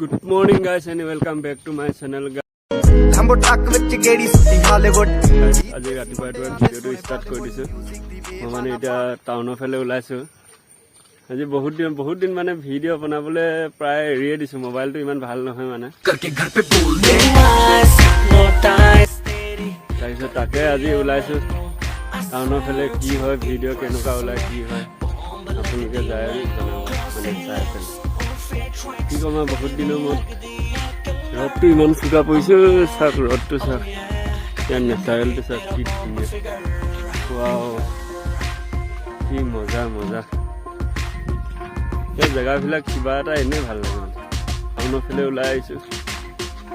Good morning, guys, and welcome back to my channel. Lambo truck ਵਿੱਚ ਗੇੜੀ ਸੁੱਟੀ Hollywood. আজি ৰাতিপুৱা ৰাতিপুৱা ভিডিঅ'টো ষ্টাৰ্ট কৰি দিছোঁ। মই মানে এতিয়া টাউনৰ ফালে ওলাইছোঁ। আজি বহুত দিন বহুত দিন মানে ভিডিঅ' বনাবলৈ প্ৰায় এৰিয়ে দিছোঁ। মোবাইলটো ইমান ভাল নহয় মানে। তাৰপিছত তাকে আজি ওলাইছোঁ টাউনৰ ফালে। কি হয়, ভিডিঅ' কেনেকুৱা ওলায়, কি হয়, আপোনালোকে যায় জনাব মানে চাই পেলাই। কি ক'ম আৰু, বহুত দিনৰ মূৰত ৰ'দটো ইমান চোকা পৰিছে। চাওক, ৰ'দটো চাওক, ইয়াৰ নেচাৰেলটো চাওক, কি ধুনীয়া। ৱাও, কি মজা মজা। এই জেগাবিলাক কিবা এটা এনেই ভাল লাগে মানে। টাউনৰ ফালে ওলাই আহিছোঁ।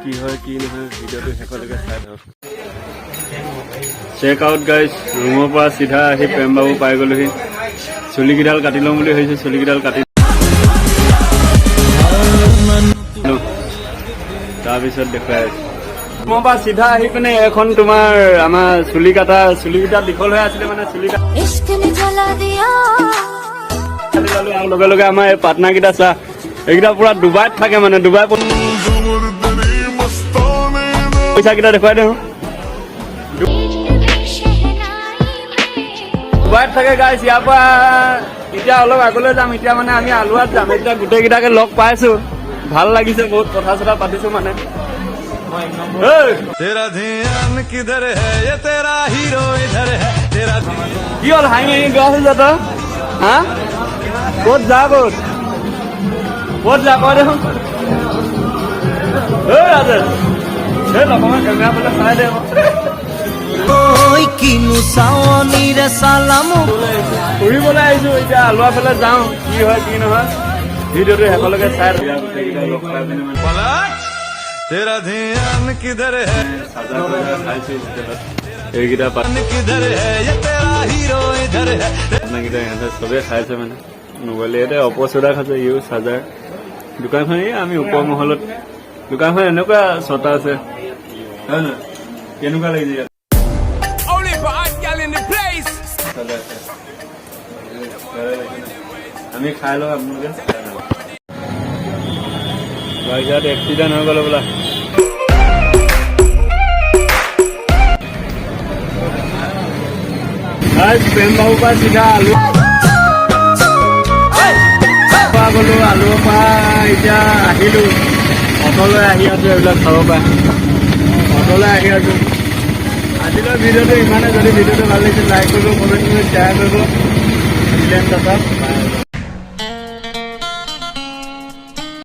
কি হয় কি নহয়, ভিডিঅ'টো শেষলৈকে চাই থাকক। চেক আউট গাইজ, ৰুমৰ পৰা চিধা আহি প্ৰেম বাবু পাই গ'লোহি। চুলিকেইডাল কাটি ল'ম বুলি ভাবিছোঁ। চুলিকেইডাল কাটি লওঁ। তাৰপিছত দেখুৱাই আছো। ৰুমৰ পৰা চিধা আহি পিনে এখন তোমাৰ আমাৰ চুলি কাটা, চুলিকেইটা দীঘল হৈ আছিলে মানে, চুলি इश्क ने जला दिया। কাটি ল'লো। আৰু লগে লগে আমাৰ এই পাৰ্টনাৰকেইটা চা, এইকেইটা পুৰা ডুবাইত থাকে মানে, ডুবাই পইচাকেইটা দেখুৱাই দিওঁ। शहनाई में ডুবাইত থাকে গাইছ। ইয়াৰ পৰা এতিয়া অলপ আগলৈ যাম। এতিয়া মানে আমি আলুৱাত যাম। এতিয়া গোটেইকেইটাকে লগ পাইছো, ভাল লাগিছে বহুত। কথা চথা পাতিছো মানে। ঐ, तेरा ध्यान किधर है, ये तेरा हीरो इधर है, तेरा কি হ'ল, হাঁহি হাঁহি গৈ আছো যে তই? হা, ক'ত যা, ক'ত ক'ত যা, ক দেখোন। ঐ ৰাজেশ, এই অকণমান কেমেৰা ফালে চাই দে আকৌ। ঐ কিনো চাৱনিৰে চালা মোক। ফুৰিবলৈ আহিছো। এতিয়া আলুৱা ফালে যাওঁ। কি হয় কি নহয়, ভিডিঅ'টো শেষলৈকে চাই থাকক। গোটেইকেইটা লগ পাই পিনে মানে पलट, तेरा ध्यान किधर है, চাজা তাজা খাইছো হোটেলত। এইকেইটা किधर है, ये तेरा हीरो इधर है। পাৰ্টনাৰকেইটা, ইহঁতে চবেই খাইছে মানে মোবাইল। ইয়াতে অপচদা খাইছে, ইও চাজাৰ দোকানখন। এই আমি ওপৰ মহলত দোকানখন এনেকুৱা ছটা আছে, হয় নহয়? কেনেকুৱা লাগিছে ইয়াত? Only for hot gal in the place. চাজা আছে। আমি খাই লওঁ, আপোনালোকে খাই লওক। ইয়াত এক্সিডেণ্ট হৈ গ'ল বোলা। গাইজ, প্ৰেম বাবুৰ পৰা চিধা আলু পৰা গ'লো। আলুৰ পৰা এতিয়া আহিলো, অট'লৈ আহি আছো। এইবিলাক খাব পাৰে, অট'লৈ আহি আছো। আজিলৈ ভিডিঅ'টো ইমানে। যদি ভিডিঅ'টো ভাল লাগিছে, লাইক কৰিব, কমেণ্ট কৰিব, শ্বেয়াৰ কৰিব। বাই।